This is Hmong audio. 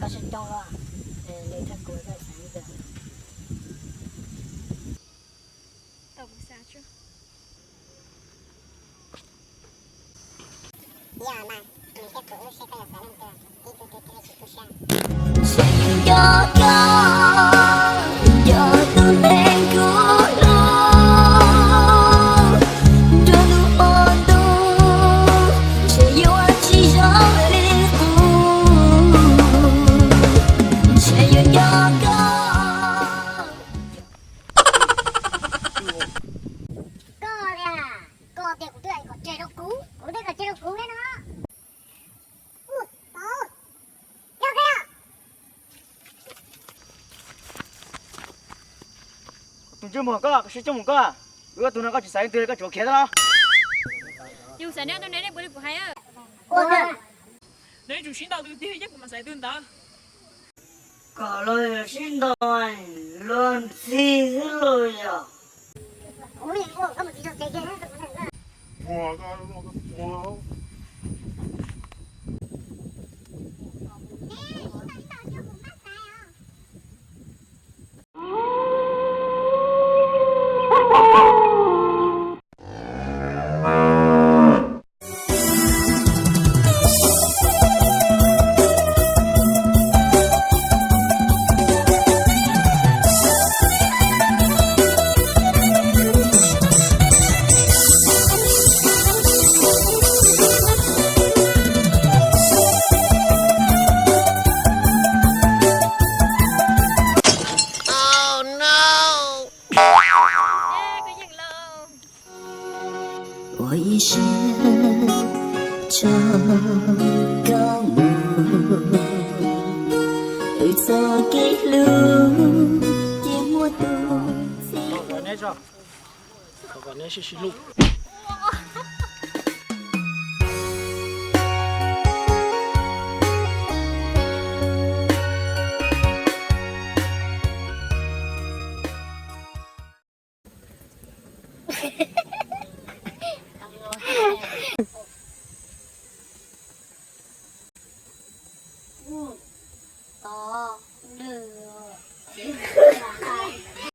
Tsis coob los, nws thab kuv tau xav ntawd. Nco koj, nco tus neeg kuv hlub, nrog lub qhov ntuj ntshe yuav tsis zoo li qub, ntshe yuav nco koj. Koj tias, koj tias kuv twb hais kom tseg rau kuv, kuv twb kom tseg rau kuv thiab no. Tus ntsej muag koj, koj sib coj mus koj, wb ob tug no koj tsis xav leej twg koj tsuas khiav tag los? Yus xav neb tus ne, nej puas li kuv hais? Neb tsum sib ntaus tus tiag, yog kuv mas xav tus ntawd. Kom los yog sib ntaus luag ntxhi xwb los yog? Ua ib siab tso koj mus, wb txoj kev hlub ces muaj tus txij. Thov kom neb sib sib hlub.